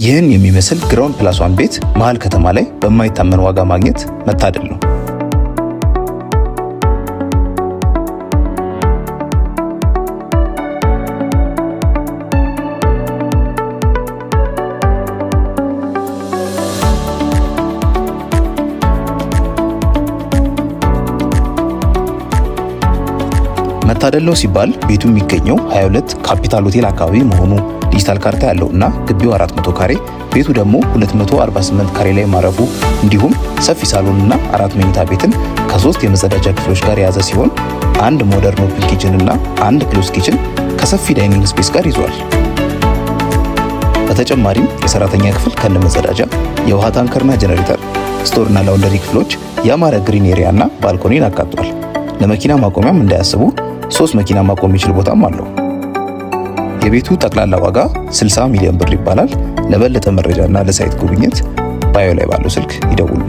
ይህን የሚመስል ground plus one ቤት መሀል ከተማ ላይ በማይታመን ዋጋ ማግኘት መታደል ነው። መታደል ነው ሲባል ቤቱ የሚገኘው 22 ካፒታል ሆቴል አካባቢ መሆኑ፣ ዲጂታል ካርታ ያለው እና ግቢው 400 ካሬ፣ ቤቱ ደግሞ 248 ካሬ ላይ ማረፉ፣ እንዲሁም ሰፊ ሳሎን እና አራት መኝታ ቤትን ከሶስት የመጸዳጃ ክፍሎች ጋር የያዘ ሲሆን አንድ modern open kitchen እና አንድ close kitchen ከሰፊ dining space ጋር ይዟል። በተጨማሪም የሰራተኛ ክፍል ከነመጸዳጃ፣ የውሃ ታንከርና ጀነሬተር፣ store ና laundry ክፍሎች፣ ያማረ green area እና balcony ን አካቷል። ለመኪና ማቆሚያም እንዳያስቡ፣ ሶስት መኪና ማቆም የሚችል ቦታም አለው። የቤቱ ጠቅላላ ዋጋ 60 ሚሊዮን ብር ይባላል። ለበለጠ መረጃና ለ site ጉብኝት bio ላይ ባለው ስልክ ይደውሉ።